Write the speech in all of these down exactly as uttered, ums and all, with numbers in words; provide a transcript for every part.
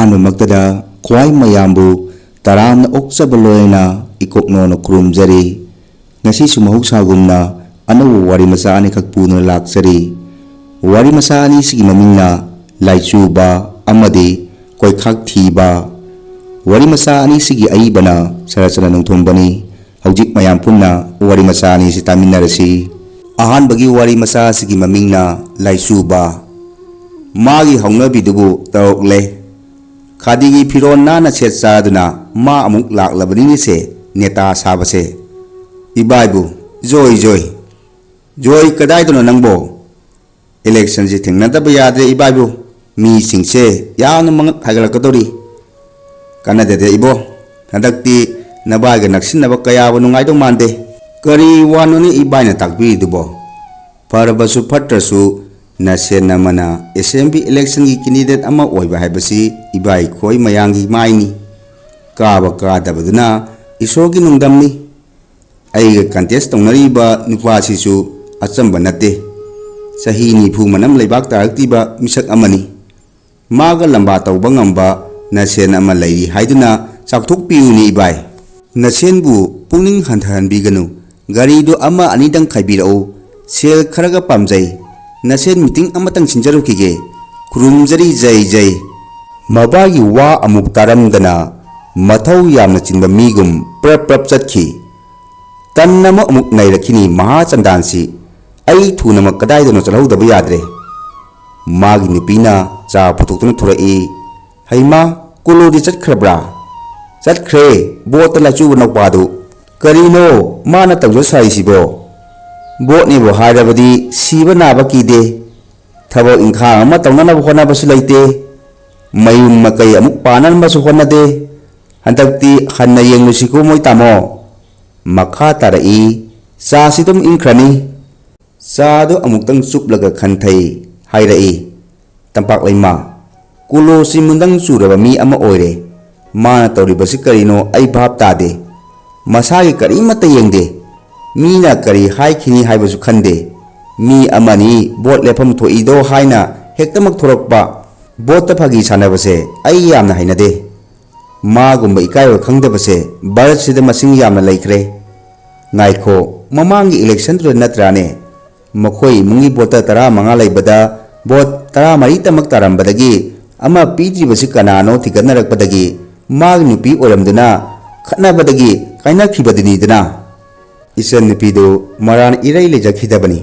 ꯑꯍꯥꯟꯕꯃꯛꯇꯗ ꯈ꯭ꯋꯥꯏ ꯃꯌꯥꯝꯕꯨ ꯇꯔꯥꯝꯅ ꯑꯣꯛꯆꯕ ꯂꯣꯏꯅ ꯏꯀꯣꯛꯅꯣꯅ ꯈꯨꯔꯨꯝꯖꯔꯤ꯫ ꯉꯁꯤꯁꯨ ꯃꯍꯧꯁꯥꯒꯨꯝꯅ ꯑꯅꯧꯕ ꯋꯥꯔꯤ ꯃꯆꯥ ꯑꯅꯤꯈꯛ ꯄꯨꯗꯨꯅ ꯂꯥꯛꯆꯔꯤ꯫ ꯋꯥꯔꯤ ꯃꯆꯥ ꯑꯅꯤꯁꯤꯒꯤ ꯃꯃꯤꯡꯅ ꯂꯥꯏꯆꯨꯕ ꯑꯃꯗꯤ ꯀꯣꯏꯈꯥꯛ ꯊꯤꯕ꯫ ꯋꯥꯔꯤ ꯃꯆꯥ ꯑꯅꯤꯁꯤꯒꯤ ꯑꯏꯕꯅ ꯁꯔꯠꯆꯟꯗ꯭ꯔ ꯅꯣꯡꯊꯣꯝꯕꯅꯤ꯫ ꯍꯧꯖꯤꯛ ꯃꯌꯥꯝ ꯄꯨꯟꯅ ꯋꯥꯔꯤ ꯃꯆꯥ ꯑꯅꯤꯁꯤ ꯇꯥꯃꯤꯟꯅꯔꯁꯤ꯫ ꯑꯍꯥꯟꯕꯒꯤ ꯋꯥꯔꯤ ꯃꯆꯥ ꯑꯁꯤꯒꯤ ꯃꯃꯤꯡꯅ ꯂꯥꯏꯆꯨꯕ꯫ ꯃꯥꯒꯤ ꯍꯧꯅꯕꯤꯗꯨꯕꯨ ꯇꯧꯔꯛꯂꯦ꯫ ꯈꯥꯗꯤꯒꯤ ꯐꯤꯔꯣꯜ ꯅꯥꯟꯅ ꯁꯦꯠ ꯆꯥꯗꯨꯅ ꯃꯥ ꯑꯃꯨꯛ ꯂꯥꯛꯂꯕꯅꯤꯅꯦꯁꯦ, ꯅꯦꯇꯥ ꯁꯥꯕꯁꯦ꯫ ꯏꯕꯥꯏꯕꯨ, "ꯖꯣꯏ, ꯖꯣꯏ, ꯖꯣꯏ, ꯀꯗꯥꯏꯗꯅꯣ ꯅꯪꯕꯣ? ꯏꯂꯦꯛꯁꯟꯁꯤ ꯊꯦꯡꯅꯗꯕ ꯌꯥꯗ꯭ꯔꯦ ꯏꯕꯥꯏꯕꯨ꯫ ꯃꯤꯁꯤꯡꯁꯦ ꯌꯥꯝꯅ ꯃꯉꯛ ꯍꯥꯏꯒꯠꯂꯛꯀꯗꯧꯔꯤ꯫ ꯀꯥꯟꯅꯗꯦꯗ ꯏꯕꯣ, ꯍꯟꯗꯛꯇꯤ ꯅꯕꯥꯏꯒ ꯅꯛꯁꯤꯟꯅꯕ ꯀꯌꯥꯕꯨ ꯅꯨꯡꯉꯥꯏꯗꯧ ꯃꯥꯟꯗꯦ꯫ ꯀꯔꯤ ꯋꯥꯅꯣꯅꯦ ꯏꯕꯥꯏꯅ ꯇꯥꯛꯄꯤꯔꯤꯗꯨꯕꯣ? ꯐꯔꯕꯁꯨ ꯐꯠꯇ꯭ꯔꯁꯨ ꯅꯁꯦꯟ ꯑꯃꯅ ꯑꯦꯁꯦꯝꯕ꯭ꯂꯤ ꯏꯂꯦꯛꯁꯟꯒꯤ ꯀꯦꯟꯗꯤꯗꯦꯠ ꯑꯃ ꯑꯣꯏꯕ ꯍꯥꯏꯕꯁꯤ ꯏꯕꯥꯏ ꯈꯣꯏ ꯃꯌꯥꯝꯒꯤ ꯃꯥꯏꯅꯤ꯫ ꯀꯥꯕ ꯀꯥꯗꯕꯗꯨꯅ ꯏꯁꯣꯔꯒꯤ ꯅꯣꯡꯗꯝꯅꯤ꯫ ꯑꯩꯒ ꯀꯟꯇꯦꯁ ꯇꯧꯅꯔꯤꯕ ꯅꯨꯄꯥꯁꯤꯁꯨ ꯑꯆꯝꯕ ꯅꯠꯇꯦ꯫ ꯆꯍꯤ ꯅꯤꯐꯨ ꯃꯅꯝ ꯂꯩꯕꯥꯛ ꯇꯥꯔꯛꯇ꯭ꯔꯤꯕ ꯃꯤꯁꯛ ꯑꯃꯅꯤ꯫ ꯃꯥꯒ ꯂꯝꯕꯥ ꯇꯧꯕ ꯉꯝꯕ ꯅꯁꯦꯟ ꯑꯃ ꯂꯩꯔꯤ ꯍꯥꯏꯗꯨꯅ ꯆꯥꯎꯊꯣꯛꯄꯤꯌꯨꯅꯦ ꯏꯕꯥꯏ꯫ ꯅꯁꯦꯟꯕꯨ ꯄꯨꯛꯅꯤꯡ ꯍꯟꯊꯍꯟꯕꯤꯒꯅꯨ꯫ ꯒꯥꯔꯤꯗꯨ ꯑꯃ ꯑꯅꯤꯗꯪ ꯈꯥꯏꯕꯤꯔꯛꯎ꯫ ꯁꯦꯜ ꯈꯔꯒ ꯄꯥꯝꯖꯩ꯫ ꯅꯁꯦꯟ ꯃꯤꯇꯤꯡ ꯑꯃꯇꯪ ꯁꯤꯟꯖꯔꯨꯈꯤꯒꯦ꯫ ꯈꯨꯔꯨꯝꯖꯔꯤ ꯖꯩ ꯖꯩ꯫ ꯃꯕꯥꯏꯒꯤ ꯋꯥ ꯑꯃꯨꯛ ꯇꯥꯔꯝꯗꯅ ꯃꯊꯧ ꯌꯥꯝꯅ ꯆꯤꯟꯕ ꯃꯤꯒꯨꯝ ꯄ꯭ꯔꯞ ꯄ꯭ꯔꯞ ꯆꯠꯈꯤ꯫ ꯇꯟ ꯑꯃ ꯑꯃꯨꯛ ꯅꯩꯔꯛꯈꯤꯅꯤ ꯃꯍꯥꯆꯟꯗꯥꯟꯁꯤ꯫ ꯑꯩ ꯊꯨꯅꯃꯛ ꯀꯗꯥꯏꯗꯅꯣ ꯆꯠꯍꯧꯗꯕ ꯌꯥꯗ꯭ꯔꯦ꯫ ꯃꯥꯒꯤ ꯅꯨꯄꯤꯅ ꯆꯥ ꯄꯨꯊꯣꯛꯇꯨꯅ ꯊꯣꯔꯛꯏ꯫ "ꯍꯩꯃꯥ, ꯀꯨꯂꯨꯗꯤ ꯆꯠꯈ꯭ꯔꯕ꯭ꯔꯥ?" "ꯆꯠꯈ꯭ꯔꯦ, ꯕꯣꯠꯇ ꯂꯥꯏꯆꯨꯕ ꯅꯧꯄꯥꯗꯨ꯫ ꯀꯔꯤꯅꯣ ꯃꯥꯅ ꯇꯧꯖ ꯁꯥꯔꯤꯁꯤꯕꯣ? ꯕꯣꯠꯅꯦꯕꯨ ꯍꯥꯏꯔꯕꯗꯤ ꯁꯤꯕ ꯅꯥꯕ ꯀꯤꯗꯦ꯫ ꯊꯕꯛ ꯏꯪꯈꯥꯡ ꯑꯃ ꯇꯧꯅꯅꯕ ꯍꯣꯠꯅꯕꯁꯨ ꯂꯩꯇꯦ꯫ ꯃꯌꯨꯝ ꯃꯀꯩ ꯑꯃꯨꯛ ꯄꯥꯟꯅꯅꯕꯁꯨ ꯍꯣꯠꯅꯗꯦ꯫ ꯍꯟꯗꯛꯇꯤ ꯍꯟꯅ ꯌꯦꯡꯂꯨꯁꯤꯀꯣ ꯃꯣꯏ ꯇꯥꯃꯣ꯫" ꯃꯈꯥ ꯇꯥꯔꯛꯏ, "ꯆꯥꯁꯤ ꯑꯗꯨꯝ ꯏꯪꯈ꯭ꯔꯅꯤ꯫" ꯆꯥꯗꯨ ꯑꯃꯨꯛꯇꯪ ꯆꯨꯞꯂꯒ ꯈꯟꯊꯩ꯫ ꯍꯥꯏꯔꯛꯏ, "ꯇꯝꯄꯥꯛ ꯂꯩꯃ, ꯀꯨꯂꯣꯁꯤ ꯃꯨꯟꯗꯪ ꯆꯨꯔꯕ ꯃꯤ ꯑꯃ ꯑꯣꯏꯔꯦ꯫ ꯃꯥꯅ ꯇꯧꯔꯤꯕꯁꯤ ꯀꯔꯤꯅꯣ ꯑꯩ ꯚꯥꯞ ꯇꯥꯗꯦ꯫ ꯃꯁꯥꯒꯤ ꯀꯔꯤꯃꯠꯇ ꯌꯦꯡꯗꯦ꯫ ꯃꯤꯅ ꯀꯔꯤ ꯍꯥꯏꯈꯤꯅꯤ ꯍꯥꯏꯕꯁꯨ ꯈꯟꯗꯦ꯫ ꯃꯤ ꯑꯃꯅꯤ ꯚꯣꯠ ꯂꯦꯞꯐꯝ ꯊꯣꯛꯏꯗꯣ ꯍꯥꯏꯅ ꯍꯦꯛꯇꯃꯛ ꯊꯣꯔꯛꯄ꯫ ꯚꯣꯠꯇ ꯐꯥꯒꯤ ꯁꯥꯟꯅꯕꯁꯦ ꯑꯩ ꯌꯥꯝꯅ ꯍꯩꯅꯗꯦ꯫ ꯃꯥꯒꯨꯝꯕ ꯏꯀꯥꯏꯕ ꯈꯪꯗꯕꯁꯦ ꯚꯥꯔꯠꯁꯤꯗ ꯃꯁꯤꯡ ꯌꯥꯝꯅ ꯂꯩꯈ꯭ꯔꯦ꯫ ꯉꯥꯏꯈꯣ, ꯃꯃꯥꯡꯒꯤ ꯏꯂꯦꯛꯁꯟꯗꯨꯗ ꯅꯠꯇ꯭ꯔꯥꯅꯦ? ꯃꯈꯣꯏ ꯏꯃꯨꯡꯒꯤ ꯚꯣꯇꯔ ꯇꯔꯥꯃꯉꯥ ꯂꯩꯕꯗ ꯚꯣꯠ ꯇꯔꯥꯃꯔꯤꯇꯃꯛ ꯇꯥꯔꯝꯕꯗꯒꯤ ꯑꯃ ꯄꯤꯗ꯭ꯔꯤꯕꯁꯤ ꯀꯅꯥꯅꯣ ꯊꯤꯒꯠꯅꯔꯛꯄꯗꯒꯤ ꯃꯥꯒꯤ ꯅꯨꯄꯤ ꯑꯣꯏꯔꯝꯗꯨꯅ ꯈꯠꯅꯕꯗꯒꯤ ꯀꯥꯏꯅꯈꯤꯕꯗꯨꯅꯤꯗꯅ꯫ ꯏꯆꯟꯅꯨꯄꯤꯗꯨ ꯃꯔꯥꯟ ꯏꯔꯩ ꯂꯩꯖꯈꯤꯗꯕꯅꯤ꯫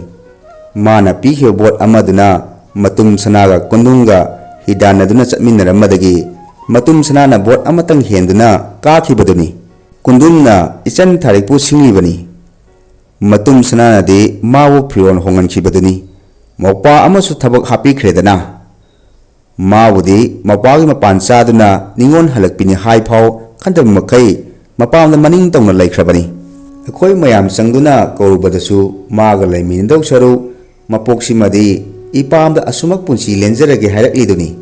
ꯃꯥꯅ ꯄꯤꯈꯤꯕ ꯚꯣꯠ ꯑꯃꯗꯨꯅ ꯃꯇꯨꯝ ꯁꯅꯥꯒ ꯀꯨꯟꯗꯨꯝꯒ ꯍꯤꯗꯥꯟꯅꯗꯨꯅ ꯆꯠꯃꯤꯟꯅꯔꯝꯕꯗꯒꯤ ꯃꯇꯨꯝ ꯁꯅꯥꯅ ꯚꯣꯠ ꯑꯃꯇꯪ ꯍꯦꯟꯗꯨꯅ ꯀꯥꯈꯤꯕꯗꯨꯅꯤ꯫ ꯀꯨꯟꯗꯨꯝꯅ ꯏꯆꯟ ꯊꯥꯔꯤꯛꯄꯨ ꯁꯤꯡꯂꯤꯕꯅꯤ꯫ ꯃꯇꯨꯝ ꯁꯅꯥꯅꯗꯤ ꯃꯥꯕꯨ ꯐꯤꯔꯣꯜ ꯍꯣꯡꯍꯟꯈꯤꯕꯗꯨꯅꯤ꯫ ꯃꯧꯄꯥ ꯑꯃꯁꯨ ꯊꯕꯛ ꯍꯥꯞꯄꯤꯈ꯭ꯔꯦꯗꯅ꯫ ꯃꯥꯕꯨꯗꯤ ꯃꯧꯄꯥꯒꯤ ꯃꯄꯥꯟ ꯆꯥꯗꯨꯅ ꯅꯤꯉꯣꯜ ꯍꯜꯂꯛꯄꯤꯅꯤ ꯍꯥꯏꯐꯥꯎ ꯈꯟꯗꯕ ꯃꯈꯩ ꯃꯄꯥꯝꯗ ꯃꯅꯤꯡ ꯇꯧꯅ ꯂꯩꯈ꯭ꯔꯕꯅꯤ꯫ ꯑꯩꯈꯣꯏ ꯃꯌꯥꯝ ꯆꯪꯗꯨꯅ ꯀꯧꯔꯨꯕꯗꯁꯨ ꯃꯥꯒ ꯂꯩꯃꯤꯟꯅꯗꯧ ꯁꯔꯨꯛ ꯃꯄꯣꯛꯁꯤꯃꯗꯤ ꯏꯄꯥꯝꯗ ꯑꯁꯨꯃꯛ ꯄꯨꯟꯁꯤ ꯂꯦꯟꯖꯔꯒꯦ ꯍꯥꯏꯔꯛꯂꯤꯗꯨꯅꯤ꯫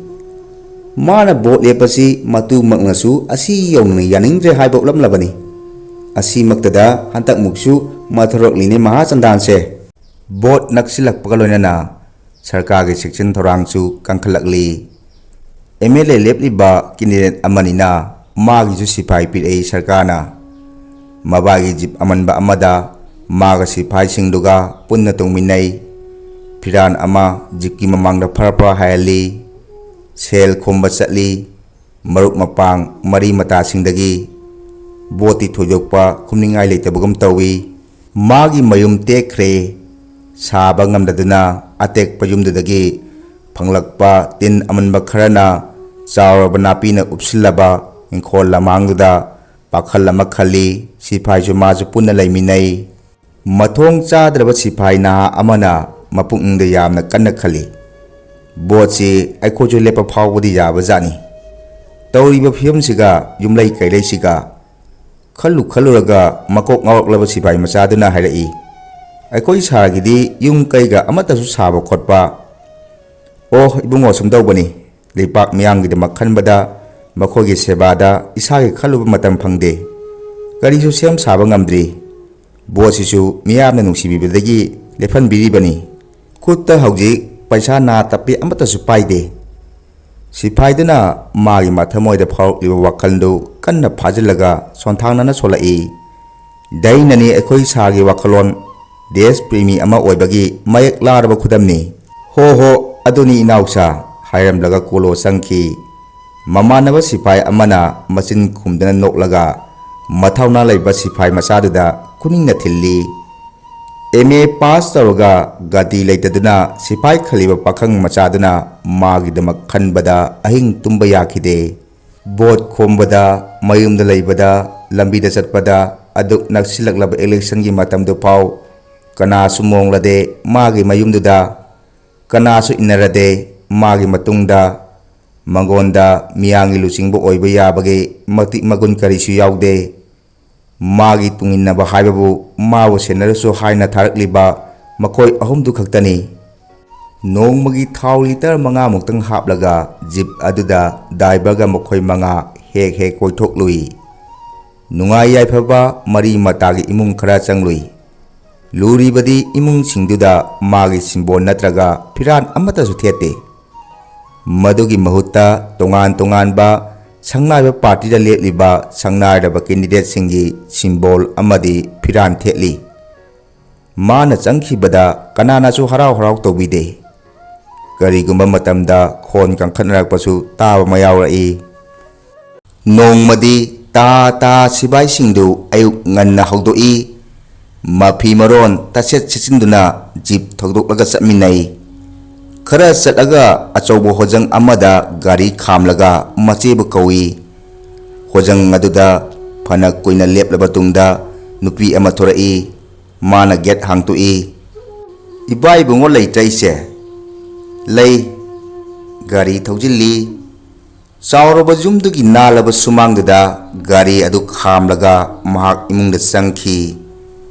ꯃꯥꯅ ꯚꯣꯠ ꯂꯦꯞꯄꯁꯤ ꯃꯇꯨꯃꯛꯅꯁꯨ ꯑꯁꯤ ꯌꯧꯅ ꯌꯥꯅꯤꯡꯗ꯭ꯔꯦ ꯍꯥꯏꯕ ꯎꯠꯂꯝꯂꯕꯅꯤ꯫ ꯑꯁꯤꯃꯛꯇꯗ ꯍꯟꯗꯛꯃꯨꯛꯁꯨ ꯃꯊꯧꯔꯛꯂꯤꯅꯦ ꯃꯍꯥꯆꯟꯗꯥꯟꯁꯦ꯫ ꯚꯣꯠ ꯅꯛꯁꯤꯜꯂꯛꯄꯒ ꯂꯣꯏꯅꯅ ꯁꯔꯀꯥꯔꯒꯤ ꯆꯦꯛꯁꯤꯟ ꯊꯧꯔꯥꯡꯁꯨ ꯀꯟꯈꯠꯂꯛꯂꯤ꯫ ꯑꯦꯝ ꯑꯦꯜ ꯑꯦ ꯂꯦꯞꯂꯤꯕ ꯀꯦꯟꯗꯤꯗꯦꯠ ꯑꯃꯅꯤꯅ ꯃꯥꯒꯤꯁꯨ ꯁꯤꯐꯥꯏ ꯄꯤꯔꯛꯏ ꯁꯔꯀꯥꯔꯅ꯫ ꯃꯕꯥꯏꯒꯤ ꯖꯤꯞ ꯑꯃꯟꯕ ꯑꯃꯗ ꯃꯥꯒ ꯁꯤꯐꯥꯏꯁꯤꯡꯗꯨꯒ ꯄꯨꯟꯅ ꯇꯣꯡꯃꯤꯟꯅꯩ꯫ ꯐꯤꯔꯥꯟ ꯑꯃ ꯖꯤꯞꯀꯤ ꯃꯃꯥꯡꯗ ꯐꯔ ꯐꯔ ꯍꯥꯏꯍꯜꯂꯤ꯫ ꯁꯦꯜ ꯈꯣꯝꯕ ꯆꯠꯂꯤ꯫ ꯃꯔꯨꯞ ꯃꯄꯥꯡ ꯃꯔꯤ ꯃꯇꯥꯁꯤꯡꯗꯒꯤ ꯚꯣꯠꯇꯤ ꯊꯣꯏꯗꯣꯛꯄ ꯈꯨꯝꯅꯤꯡꯉꯥꯏ ꯂꯩꯇꯕꯒꯨꯝ ꯇꯧꯏ꯫ ꯃꯥꯒꯤ ꯃꯌꯨꯝ ꯇꯦꯛꯈ꯭ꯔꯦ꯫ ꯁꯥꯕ ꯉꯝꯗꯗꯨꯅ ꯑꯇꯦꯛꯄ ꯌꯨꯝꯗꯨꯗꯒꯤ ꯐꯪꯂꯛꯄ ꯇꯤꯟ ꯑꯃꯟꯕ ꯈꯔꯅ ꯆꯥꯎꯔꯕ ꯅꯥꯄꯤꯅ ꯎꯞꯁꯤꯜꯂꯕ ꯏꯪꯈꯣꯜ ꯂꯃꯥꯡꯗꯨꯗ ꯄꯥꯈꯜ ꯑꯃ ꯈꯜꯂꯤ꯫ ꯁꯤꯐꯥꯏꯁꯨ ꯃꯥꯁꯨ ꯄꯨꯟꯅ ꯂꯩꯃꯤꯟꯅꯩ꯫ ꯃꯊꯣꯡ ꯆꯥꯗ꯭ꯔꯕ ꯁꯤꯐꯥꯏ ꯅꯍꯥ ꯑꯃꯅ ꯃꯄꯨꯛꯅꯤꯡꯗ ꯌꯥꯝꯅ ꯀꯟꯅ ꯈꯜꯂꯤ, "ꯚꯣꯠꯁꯤ ꯑꯩꯈꯣꯏꯁꯨ ꯂꯦꯞꯄ ꯐꯥꯎꯕꯗꯤ ꯌꯥꯕꯖꯥꯠꯅꯤ꯫ ꯇꯧꯔꯤꯕ ꯐꯤꯕꯝꯁꯤꯒ ꯌꯨꯝꯂꯩ ꯀꯩꯔꯩꯁꯤꯒ?" ꯈꯜꯂꯨ ꯈꯜꯂꯨꯔꯒ ꯃꯀꯣꯛ ꯉꯥꯎꯔꯛꯂꯕ ꯁꯤꯐꯥꯏ ꯃꯆꯥꯗꯨꯅ ꯍꯥꯏꯔꯛꯏ, "ꯑꯩꯈꯣꯏ ꯁꯥꯔꯒꯤꯗꯤ ꯌꯨꯝ ꯀꯩꯒ ꯑꯃꯠꯇꯁꯨ ꯁꯥꯕ ꯈꯣꯠꯄ?" "ꯑꯣ ꯏꯕꯨꯡꯉꯣ, ꯁꯨꯝ ꯇꯧꯕꯅꯤ, ꯂꯩꯄꯥꯛ ꯃꯤꯌꯥꯝꯒꯤꯗꯃꯛ ꯈꯟꯕꯗ ꯃꯈꯣꯏꯒꯤ ꯁꯦꯕꯥꯗ ꯏꯁꯥꯒꯤ ꯈꯜꯂꯨꯕ ꯃꯇꯝ ꯐꯪꯗꯦ꯫ ꯀꯔꯤꯁꯨ ꯁꯦꯝ ꯁꯥꯕ ꯉꯝꯗ꯭ꯔꯤ꯫ ꯚꯣꯠꯁꯤꯁꯨ ꯃꯤꯌꯥꯝꯅ ꯅꯨꯡꯁꯤꯕꯤꯕꯗꯒꯤ ꯂꯦꯞꯍꯟꯕꯤꯔꯤꯕꯅꯤ꯫ ꯈꯨꯠꯇ ꯍꯧꯖꯤꯛ ꯄꯩꯁꯥ ꯅꯥ ꯇꯞꯄꯤ ꯑꯃꯠꯇꯁꯨ ꯄꯥꯏꯗꯦ꯫ ꯁꯤꯐꯥꯏꯗꯨꯅ ꯃꯥꯒꯤ ꯃꯊꯃꯣꯏꯗ ꯐꯥꯎꯔꯛꯂꯤꯕ ꯋꯥꯈꯜꯗꯨ ꯀꯟꯅ ꯐꯥꯖꯤꯜꯂꯒ ꯁꯣꯟꯊꯥꯡꯅꯅ ꯁꯣꯜꯂꯛꯏ꯫ ꯗꯩꯅꯅꯤ ꯑꯩꯈꯣꯏ ꯁꯥꯒꯤ ꯋꯥꯈꯜꯂꯣꯟ ꯗꯦꯁ ꯄ꯭ꯔꯦꯃꯤ ꯑꯃ ꯑꯣꯏꯕꯒꯤ ꯃꯌꯦꯛ ꯂꯥꯔꯕ ꯈꯨꯗꯝꯅꯤ꯫ "ꯍꯣ ꯍꯣ, ꯑꯗꯨꯅꯤ ꯏꯅꯥꯎꯁꯥ," ꯍꯥꯏꯔꯝꯂꯒ ꯀꯣꯂꯣ ꯆꯪꯈꯤ꯫ ꯃꯃꯥꯟꯅꯕ ꯁꯤꯐꯥꯏ ꯑꯃꯅ ꯃꯆꯤꯟ ꯈꯨꯝꯗꯅ ꯅꯣꯛꯂꯒ ꯃꯊꯧꯅꯥ ꯂꯩꯕ ꯁꯤꯐꯥꯏ ꯃꯆꯥꯗꯨꯗ ꯈꯨꯅꯤꯡꯅ ꯊꯤꯜꯂꯤ꯫ ꯑꯦꯝ ꯑꯦ ꯄꯥꯁ ꯇꯧꯔꯒ ꯒꯥꯇꯤ ꯂꯩꯇꯗꯨꯅ ꯁꯤꯐꯥꯏ ꯈꯜꯂꯤꯕ ꯄꯥꯈꯪ ꯃꯆꯥꯗꯨꯅ ꯃꯥꯒꯤꯗꯃꯛ ꯈꯟꯕꯗ ꯑꯍꯤꯡ ꯇꯨꯝꯕ ꯌꯥꯈꯤꯗꯦ꯫ ꯚꯣꯠ ꯈꯣꯝꯕꯗ, ꯃꯌꯨꯝꯗ ꯂꯩꯕꯗ, ꯂꯝꯕꯤꯗ ꯆꯠꯄꯗ, ꯑꯗꯨꯛ ꯅꯛꯁꯤꯜꯂꯛꯂꯕ ꯏꯂꯦꯛꯁꯟꯒꯤ ꯃꯇꯝꯗꯨ ꯐꯥꯎ ꯀꯅꯥꯁꯨ ꯃꯣꯡꯂꯗꯦ ꯃꯥꯒꯤ ꯃꯌꯨꯝꯗꯨꯗ, ꯀꯅꯥꯁꯨ ꯏꯟꯅꯔꯗꯦ ꯃꯥꯒꯤ ꯃꯇꯨꯡꯗ꯫ ꯃꯉꯣꯟꯗ ꯃꯤꯌꯥꯝꯒꯤ ꯂꯨꯆꯤꯡꯕ ꯑꯣꯏꯕ ꯌꯥꯕꯒꯤ ꯃꯇꯤꯛ ꯃꯒꯨꯟ ꯀꯔꯤꯁꯨ ꯌꯥꯎꯗꯦ꯫ ꯃꯥꯒꯤ ꯇꯨꯡꯏꯟꯅꯕ ꯍꯥꯏꯕꯕꯨ ꯃꯥꯕꯨ ꯁꯦꯟꯅꯔꯁꯨ ꯍꯥꯏꯅ ꯊꯥꯔꯛꯂꯤꯕ ꯃꯈꯣꯏ ꯑꯍꯨꯝꯗꯨ ꯈꯛꯇꯅꯤ꯫ ꯅꯣꯡꯃꯒꯤ ꯊꯥꯎ ꯂꯤꯇꯔ ꯃꯉꯥꯃꯨꯛꯇꯪ ꯍꯥꯞꯂꯒ ꯖꯤꯞ ꯑꯗꯨꯗ ꯗ꯭ꯔꯥꯏꯚꯔꯒ ꯃꯈꯣꯏ ꯃꯉꯥ ꯍꯦꯛ ꯍꯦꯛ ꯀꯣꯏꯊꯣꯛꯂꯨꯏ꯫ ꯅꯨꯡꯉꯥꯏ ꯌꯥꯏꯐꯕ ꯃꯔꯤ ꯃꯇꯥꯒꯤ ꯏꯃꯨꯡ ꯈꯔ ꯆꯪꯂꯨꯏ꯫ ꯂꯨꯔꯤꯕꯗꯤ ꯏꯃꯨꯡꯁꯤꯡꯗꯨꯗ ꯃꯥꯒꯤ ꯁꯤꯝꯕꯣꯜ ꯅꯠꯇ꯭ꯔꯒ ꯐꯤꯔꯥꯟ ꯑꯃꯠꯇꯁꯨ ꯊꯦꯠꯇꯦ꯫ ꯃꯗꯨꯒꯤ ꯃꯍꯨꯠꯇ ꯇꯣꯉꯥꯟ ꯇꯣꯉꯥꯟꯕ ꯁꯪꯅꯥꯏꯕ ꯄꯥꯔꯇꯤꯗ ꯂꯦꯞꯂꯤꯕ ꯁꯪꯅꯥꯏꯔꯕ ꯀꯦꯟꯗꯤꯗꯦꯠꯁꯤꯡꯒꯤ ꯁꯤꯝꯕꯣꯜ ꯑꯃꯗꯤ ꯐꯤꯔꯥꯟ ꯊꯦꯠꯂꯤ꯫ ꯃꯥꯅ ꯆꯪꯈꯤꯕꯗ ꯀꯅꯥꯅꯁꯨ ꯍꯔꯥꯎ ꯍꯔꯥꯎ ꯇꯧꯕꯤꯗꯦ꯫ ꯀꯔꯤꯒꯨꯝꯕ ꯃꯇꯝꯗ ꯈꯣꯟ ꯀꯟꯈꯠꯅꯔꯛꯄꯁꯨ ꯇꯥꯕ ꯑꯃ ꯌꯥꯎꯔꯛꯏ꯫ ꯅꯣꯡꯃꯗꯤ ꯇꯥ ꯇꯥ ꯁꯤꯕꯥꯏꯁꯤꯡꯗꯨ ꯑꯌꯨꯛ ꯉꯟꯅ ꯍꯧꯗꯣꯛꯏ꯫ ꯃꯐꯤ ꯃꯔꯣꯟ ꯇꯁꯦꯠ ꯁꯦꯠꯆꯤꯟꯗꯨꯅ ꯖꯤꯞ ꯊꯧꯗꯣꯛꯂꯒ ꯆꯠꯃꯤꯟꯅꯩ꯫ ꯈꯔ ꯆꯠꯂꯒ ꯑꯆꯧꯕ ꯍꯣꯖꯪ ꯑꯃꯗ ꯒꯥꯔꯤ ꯈꯥꯝꯂꯒ ꯃꯆꯦꯕꯨ ꯀꯧꯏ꯫ ꯍꯣꯖꯪ ꯑꯗꯨꯗ ꯐꯅ ꯀꯨꯏꯅ ꯂꯦꯞꯂꯕ ꯇꯨꯡꯗ ꯅꯨꯄꯤ ꯑꯃ ꯊꯣꯔꯛꯏ꯫ ꯃꯥꯅ ꯒꯦꯠ ꯍꯥꯡꯇꯣꯛꯏ꯫ "ꯏꯕꯥ ꯏꯕꯨꯡꯉꯣ ꯂꯩꯇ꯭ꯔ ꯏꯆꯦ?" "ꯂꯩ꯫" ꯒꯥꯔꯤ ꯊꯧꯖꯤꯜꯂꯤ꯫ ꯆꯥꯎꯔꯕ ꯌꯨꯝꯗꯨꯒꯤ ꯅꯥꯜꯂꯕ ꯁꯨꯃꯥꯡꯗꯨꯗ ꯒꯥꯔꯤ ꯑꯗꯨ ꯈꯥꯝꯂꯒ ꯃꯍꯥꯛ ꯏꯃꯨꯡꯗ ꯆꯪꯈꯤ꯫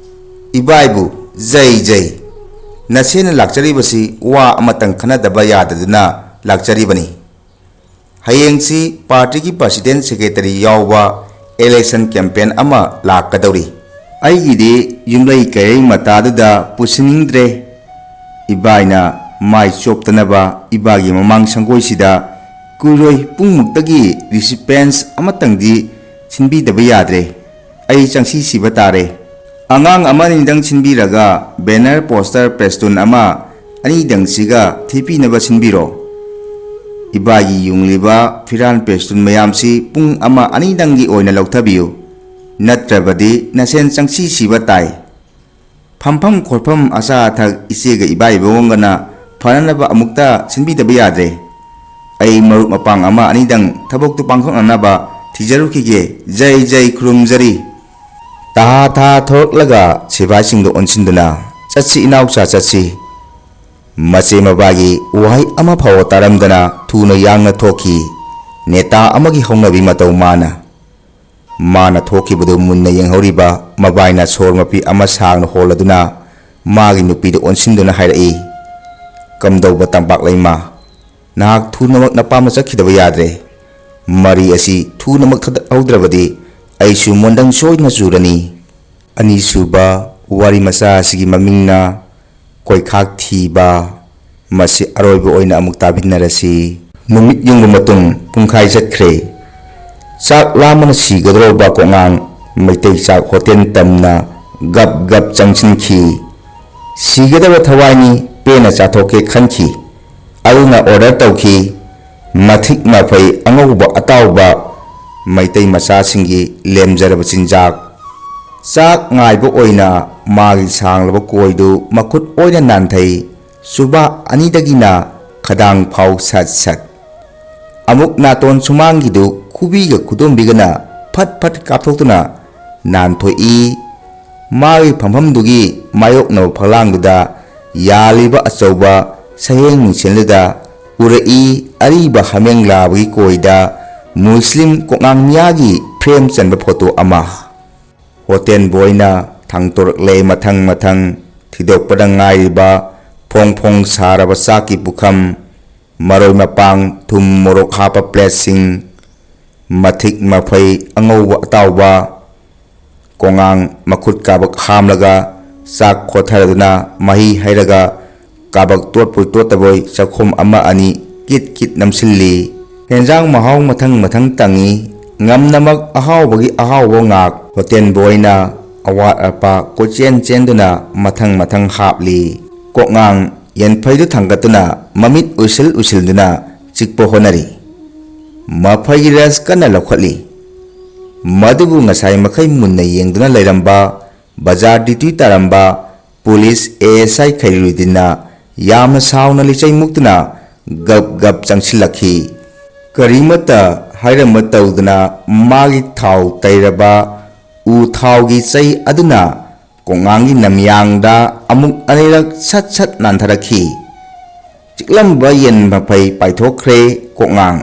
"ꯏꯕꯥꯏꯕꯨ, ꯖꯩ ꯖꯩ꯫ ꯅꯁꯦꯅ ꯂꯥꯛꯆꯔꯤꯕꯁꯤ ꯋꯥ ꯑꯃꯇꯪ ꯈꯟꯅꯗꯕ ꯌꯥꯗꯗꯨꯅ ꯂꯥꯛꯆꯔꯤꯕꯅꯤ꯫ ꯍꯌꯦꯡꯁꯤ ꯄꯥꯔꯇꯤꯒꯤ ꯄ꯭ꯔꯁꯤꯗꯦꯟ ꯁꯦꯀ꯭ꯔꯦꯇꯔꯤ ꯌꯥꯎꯕ ꯏꯂꯦꯛꯁꯟ ꯀꯦꯝꯄꯦꯟ ꯑꯃ ꯂꯥꯛꯀꯗꯧꯔꯤ꯫ ꯑꯩꯒꯤꯗꯤ ꯌꯨꯝꯂꯩ ꯀꯩꯔꯩ ꯃꯇꯥꯗꯨꯗ ꯄꯨꯁꯤꯟꯅꯤꯡꯗ꯭ꯔꯦ꯫ ꯏꯕꯥꯏꯅ ꯃꯥꯏ ꯆꯣꯞꯇꯅꯕ ꯏꯕꯥꯒꯤ ꯃꯃꯥꯡ ꯁꯪꯒꯣꯏꯁꯤꯗ ꯀꯨꯏꯔꯣꯏ, ꯄꯨꯡꯃꯨꯛꯇꯒꯤ ꯔꯤꯁꯤꯄꯦꯟꯁ ꯑꯃꯇꯪꯗꯤ ꯁꯤꯟꯕꯤꯗꯕ ꯌꯥꯗ꯭ꯔꯦ꯫ ꯑꯩ ꯆꯪꯁꯤ ꯁꯤꯕ ꯇꯥꯔꯦ꯫ ꯑꯉꯥꯡ ꯑꯃ ꯑꯅꯤꯗꯪ ꯁꯤꯟꯕꯤꯔꯒ ꯕꯦꯅꯔ, ꯄꯣꯁꯇꯔ, ꯄꯦꯁꯇꯨꯟ ꯑꯃ ꯑꯅꯤꯗꯪꯁꯤꯒ ꯊꯦꯠꯄꯤꯅꯕ ꯁꯤꯟꯕꯤꯔꯣ꯫ ꯏꯕꯥꯒꯤ ꯌꯨꯡꯂꯤꯕ ꯐꯤꯔꯥꯟ ꯄꯦꯁꯇꯨꯟ ꯃꯌꯥꯝꯁꯤ ꯄꯨꯡ ꯑꯃ ꯑꯅꯤꯗꯪꯒꯤ ꯑꯣꯏꯅ ꯂꯧꯊꯕꯤꯌꯨ꯫ ꯅꯠꯇ꯭ꯔꯕꯗꯤ ꯅꯁꯦꯟ ꯆꯪꯁꯤ ꯁꯤꯕ ꯇꯥꯏ꯫ ꯐꯝꯐꯝ ꯈꯣꯠꯐꯝ, ꯑꯆꯥ ꯑꯊꯛ ꯏꯆꯦꯒ ꯏꯕꯥꯏꯕꯣꯡꯒꯅ ꯐꯅꯅꯕ ꯑꯃꯨꯛꯇ ꯁꯤꯟꯕꯤꯗꯕ ꯌꯥꯗ꯭ꯔꯦ꯫ ꯑꯩ ꯃꯔꯨꯞ ꯃꯄꯥꯡ ꯑꯃ ꯑꯅꯤꯗꯪ ꯊꯕꯛꯇꯨ ꯄꯥꯡꯊꯣꯛꯅꯅꯕ ꯊꯤꯖꯔꯨꯈꯤꯒꯦ꯫ ꯖꯩ ꯖꯩ, ꯈꯨꯔꯨꯝꯖꯔꯤ꯫ ꯇꯍꯥ ꯊꯥ ꯊꯣꯔꯛꯂꯒ ꯁꯤꯐꯥꯏꯁꯤꯡꯗ ꯑꯣꯟꯁꯤꯟꯗꯨꯅ, "ꯆꯠꯁꯤ ꯏꯅꯥꯎꯆꯥ, ꯆꯠꯁꯤ"꯫ ꯃꯆꯦ ꯃꯕꯥꯒꯤ ꯋꯥꯍꯩ ꯑꯃ ꯐꯥꯎꯕ ꯇꯥꯔꯝꯗꯅ ꯊꯨꯅ ꯌꯥꯡꯅ ꯊꯣꯛꯈꯤ꯫ ꯅꯦꯇꯥ ꯑꯃꯒꯤ ꯍꯧꯅꯕꯤ ꯃꯇꯧ ꯃꯥꯅ꯫ ꯃꯥꯅ ꯊꯣꯛꯈꯤꯕꯗꯨ ꯃꯨꯟꯅ ꯌꯦꯡꯍꯧꯔꯤꯕ ꯃꯕꯥꯏꯅ ꯁꯣꯔ ꯃꯄꯤ ꯑꯃ ꯁꯥꯡꯅ ꯍꯣꯜꯂꯗꯨꯅ ꯃꯥꯒꯤ ꯅꯨꯄꯤꯗ ꯑꯣꯟꯁꯤꯟꯗꯨꯅ ꯍꯥꯏꯔꯛꯏ, "ꯀꯝꯗꯧꯕ ꯇꯝꯄꯥꯛ ꯂꯩꯃ? ꯅꯍꯥꯛ ꯊꯨꯅꯃꯛ ꯅꯄꯥꯝꯗ ꯆꯠꯈꯤꯗꯕ ꯌꯥꯗ꯭ꯔꯦ꯫ ꯃꯔꯤ ꯑꯁꯤ ꯊꯨꯅꯃꯛ ꯊꯗꯠꯍꯧꯗ꯭ꯔꯕꯗꯤ ꯑꯩꯁꯨ ꯃꯣꯟꯗꯪ ꯁꯣꯏꯗꯅ ꯆꯨꯔꯅꯤ"꯫ ꯑꯅꯤꯁꯨꯕ ꯋꯥꯔꯤ ꯃꯆꯥ ꯑꯁꯤꯒꯤ ꯃꯃꯤꯡꯅ ꯀꯣꯏꯈꯥꯛ ꯊꯤꯕ꯫ ꯃꯁꯤ ꯑꯔꯣꯏꯕ ꯑꯣꯏꯅ ꯑꯃꯨꯛ ꯇꯥꯕꯤꯟꯅꯔꯁꯤ꯫ ꯅꯨꯃꯤꯠ ꯌꯨꯡꯕ ꯃꯇꯨꯡ ꯄꯨꯡꯈꯥꯏ ꯆꯠꯈ꯭ꯔꯦ꯫ ꯆꯥꯛ ꯂꯥꯝꯕꯅ ꯁꯤꯒꯗꯧꯔꯕ ꯀꯣꯛꯉꯥꯡ ꯃꯩꯇꯩ ꯆꯥꯛ ꯍꯣꯇꯦꯜ ꯇꯝꯅ ꯒꯞ ꯒꯞ ꯆꯪꯁꯤꯟꯈꯤ꯫ ꯁꯤꯒꯗꯕ ꯊꯋꯥꯏꯅꯤ, ꯄꯦꯟꯅ ꯆꯥꯊꯣꯛꯀꯦ ꯈꯟꯈꯤ꯫ ꯑꯗꯨꯅ ꯑꯣꯔꯗꯔ ꯇꯧꯈꯤ꯫ ꯃꯊꯤꯛ ꯃꯐꯩ, ꯑꯉꯧꯕ ꯑꯇꯥꯎꯕ, ꯃꯩꯇꯩ ꯃꯆꯥꯁꯤꯡꯒꯤ ꯂꯦꯝꯖꯔꯕ ꯆꯤꯟꯖꯥꯛ꯫ ꯆꯥꯛ ꯉꯥꯏꯕ ꯑꯣꯏꯅ ꯃꯥꯒꯤ ꯁꯥꯡꯂꯕ ꯀꯣꯏꯗꯨ ꯃꯈꯨꯠ ꯑꯣꯏꯅ ꯅꯥꯟꯊꯩ꯫ ꯆꯨꯕꯥꯛ ꯑꯅꯤꯗꯒꯤꯅ ꯈꯗꯥꯡ ꯐꯥꯎ ꯁꯠ ꯁꯠ꯫ ꯑꯃꯨꯛ ꯅꯥꯇꯣꯟ ꯁꯨꯃꯥꯡꯒꯤꯗꯨ ꯈꯨꯕꯤꯒ ꯈꯨꯗꯣꯝꯕꯤꯒꯅ ꯐꯠ ꯐꯠ ꯀꯥꯞꯊꯣꯛꯇꯨꯅ ꯅꯥꯟꯊꯣꯛꯏ꯫ ꯃꯥꯒꯤ ꯐꯝꯐꯝꯗꯨꯒꯤ ꯃꯥꯌꯣꯛꯅꯕ ꯐꯛꯂꯥꯡꯗꯨꯗ ꯌꯥꯜꯂꯤꯕ ꯑꯆꯧꯕ ꯁꯌꯦꯡ ꯃꯤꯡꯁꯦꯜꯗꯨꯗ ꯎꯔꯛꯏ ꯑꯔꯤꯕ ꯍꯥꯃꯦꯡ ꯂꯥꯕꯒꯤ ꯀꯣꯏꯗ ꯃꯨꯁꯂꯤꯝ ꯀꯣꯛꯉꯥꯡ ꯃꯤꯌꯥꯒꯤ ꯐ꯭ꯔꯦꯝ ꯆꯟꯕ ꯐꯣꯇꯣ ꯑꯃ꯫ ꯍꯣꯇꯦꯜ ꯕꯣꯏꯅ ꯊꯥꯡꯇꯣꯔꯛꯂꯦ ꯃꯊꯪ ꯃꯊꯪ ꯊꯤꯗꯣꯛꯄꯗ ꯉꯥꯏꯔꯤꯕ ꯐꯣꯡ ꯐꯣꯡ ꯁꯥꯔꯕ ꯆꯥꯛꯀꯤ ꯄꯨꯈꯝ, ꯃꯔꯣꯏ ꯃꯄꯥꯡ, ꯊꯨꯝ ꯃꯣꯔꯣꯛ ꯍꯥꯞꯄ ꯄ꯭ꯂꯦꯠꯁꯤꯡ, ꯃꯊꯤꯛ ꯃꯐꯩ ꯑꯉꯧꯕ ꯑꯇꯥꯎꯕ, ꯀꯣꯉꯥꯡ ꯃꯈꯨꯠ ꯀꯥꯕꯛ ꯍꯥꯝꯂꯒ ꯆꯥꯛ ꯈꯣꯊꯔꯗꯨꯅ ꯃꯍꯤ ꯍꯩꯔꯒ ꯀꯥꯕꯛ ꯇꯣꯠꯄꯣꯏ ꯇꯣꯠꯇꯕꯣꯏ ꯆꯥꯛꯈꯣꯝ ꯑꯃ ꯑꯅꯤ ꯀꯤꯠ ꯀꯤꯠ ꯅꯝꯁꯤꯜꯂꯤ꯫ ꯍꯦꯟꯖꯥꯡ ꯃꯍꯥꯎ ꯃꯊꯪ ꯃꯊꯪ ꯇꯪꯉꯤ꯫ ꯉꯝꯅꯃꯛ ꯑꯍꯥꯎꯕꯒꯤ ꯑꯍꯥꯎꯕ ꯉꯥꯛ꯫ ꯍꯣꯇꯦꯜ ꯕꯣꯏꯅ ꯑꯋꯥꯠ ꯑꯄꯥ ꯀꯣꯏꯆꯦꯟ ꯆꯦꯟꯗꯨꯅ ꯃꯊꯪ ꯃꯊꯪ ꯍꯥꯞꯂꯤ꯫ ꯀꯣꯛꯉꯥꯡ ꯌꯦꯟꯐꯩꯗꯨ ꯊꯥꯡꯒꯠꯇꯨꯅ ꯃꯃꯤꯠ ꯎꯏꯁꯤꯜ ꯎꯏꯁꯤꯜꯗꯨꯅ ꯆꯤꯛꯄ ꯍꯣꯠꯅꯔꯤ꯫ ꯃꯐꯩꯒꯤ ꯔꯁ ꯀꯟꯅ ꯂꯧꯈꯠꯂꯤ꯫ ꯃꯗꯨꯕꯨ ꯉꯁꯥꯏ ꯃꯈꯩ ꯃꯨꯟꯅ ꯌꯦꯡꯗꯨꯅ ꯂꯩꯔꯝꯕ ꯕꯖꯥꯔ ꯗ꯭ꯌꯨꯇꯤ ꯇꯥꯔꯝꯕ ꯄꯨꯂꯤꯁ ꯑꯦ ꯑꯦꯁ ꯑꯥꯏ ꯈꯩꯔꯨꯗꯤꯟꯅ ꯌꯥꯝꯅ ꯁꯥꯎꯅ ꯂꯤꯆꯩ ꯃꯨꯛꯇꯨꯅ ꯒꯞ ꯒꯞ ꯆꯪꯁꯤꯜꯂꯛꯈꯤ꯫ ꯀꯔꯤꯃꯠꯇ ꯍꯥꯏꯔꯝꯕ ꯇꯧꯗꯅ ꯃꯥꯒꯤ ꯊꯥꯎ ꯇꯩꯔꯕ ꯎ ꯊꯥꯎꯒꯤ ꯆꯩ ꯑꯗꯨꯅ ꯀꯣꯛꯉꯥꯡꯒꯤ ꯅꯝꯌꯥꯡꯗ ꯑꯃꯨꯛ ꯑꯅꯤꯔꯛ ꯁꯠ ꯁꯠ ꯅꯥꯟꯊꯔꯛꯈꯤ꯫ ꯆꯤꯛꯂꯝꯕ ꯌꯦꯟ ꯃꯐꯩ ꯄꯥꯏꯊꯣꯛꯈ꯭ꯔꯦ ꯀꯣꯛꯉꯥꯡ꯫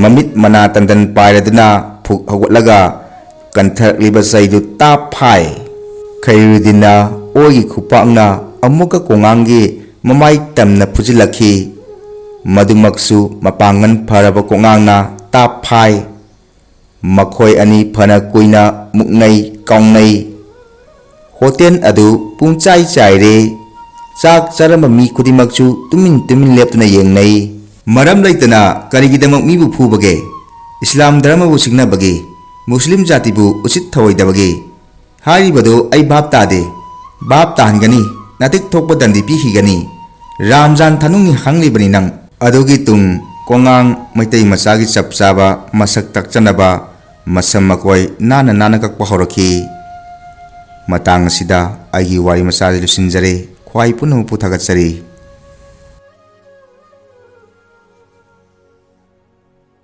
ꯃꯃꯤꯠ ꯃꯅꯥ ꯇꯟꯗꯟ ꯄꯥꯏꯔꯗꯨꯅ ꯐꯨꯛ ꯍꯧꯒꯠꯂꯒ ꯀꯟꯊꯔꯛꯂꯤꯕ ꯆꯩꯗꯨ ꯇꯥꯞ ꯐꯥꯏ꯫ ꯈꯩꯔꯨꯗꯤꯟꯅ ꯑꯣꯏꯒꯤ ꯈꯨꯄꯥꯛꯅ ꯑꯃꯨꯛꯀ ꯀꯣꯛꯉꯥꯡꯒꯤ ꯃꯃꯥꯏ ꯇꯝꯅ ꯐꯨꯖꯤꯜꯂꯛꯈꯤ꯫ ꯃꯗꯨꯃꯛꯁꯨ ꯃꯄꯥꯡꯒꯜ ꯐꯔꯕ ꯀꯣꯛꯉꯥꯡꯅ ꯇꯥꯞ ꯐꯥꯏ꯫ ꯃꯈꯣꯏ ꯑꯅꯤ ꯐꯅ ꯀꯨꯏꯅ ꯃꯨꯛꯅꯩ ꯀꯥꯎꯅꯩ꯫ ꯍꯣꯇꯦꯜ ꯑꯗꯨ ꯄꯨꯡꯆꯥꯏ ꯆꯥꯏꯔꯦ꯫ ꯆꯥꯛ ꯆꯥꯔꯝꯕ ꯃꯤ ꯈꯨꯗꯤꯡꯃꯛꯁꯨ ꯇꯨꯃꯤꯟ ꯇꯨꯃꯤꯟ ꯂꯦꯞꯇꯨꯅ ꯌꯦꯡꯅꯩ꯫ ꯃꯔꯝ ꯂꯩꯇꯅ ꯀꯔꯤꯒꯤꯗꯃꯛ ꯃꯤꯕꯨ ꯐꯨꯕꯒꯦ? ꯏꯁꯂꯥꯝ ꯙꯔꯃꯕꯨ ꯁꯤꯡꯅꯕꯒꯤ, ꯃꯨꯁꯂꯤꯝ ꯖꯥꯇꯤꯕꯨ ꯎꯁꯤꯠ ꯊꯑꯣꯏꯗꯕꯒꯤ꯫ ꯍꯥꯏꯔꯤꯕꯗꯨ ꯑꯩ ꯚꯥꯞ ꯇꯥꯗꯦ꯫ ꯚꯥꯞ ꯇꯥꯍꯟꯒꯅꯤ꯫ ꯅꯥꯇꯤꯛ ꯊꯣꯛꯄ ꯗꯟꯗꯤ ꯄꯤꯈꯤꯒꯅꯤ꯫ ꯔꯥꯝꯖꯥꯟ ꯊꯥꯅꯨꯡꯅꯤ ꯍꯪꯂꯤꯕꯅꯤ ꯅꯪ꯫ ꯑꯗꯨꯒꯤ ꯇꯨꯡ ꯀꯣꯉꯥꯡ ꯃꯩꯇꯩ ꯃꯆꯥꯒꯤ ꯆꯞ ꯆꯥꯕ ꯃꯁꯛ ꯇꯥꯛꯆꯅꯕ ꯃꯁꯝ ꯃꯀꯣꯏ ꯅꯥꯟꯅ ꯅꯥꯟꯅ ꯀꯛꯄ ꯍꯧꯔꯛꯈꯤ꯫ ꯃꯇꯥꯡ ꯑꯁꯤꯗ ꯑꯩꯒꯤ ꯋꯥꯔꯤ ꯃꯆꯥ ꯑꯁꯤ ꯂꯣꯏꯁꯤꯟꯖꯔꯦ꯫ ꯈ꯭ꯋꯥꯏ ꯄꯨꯝꯅꯃꯛꯄꯨ ꯊꯥꯒꯠꯆꯔꯤ꯫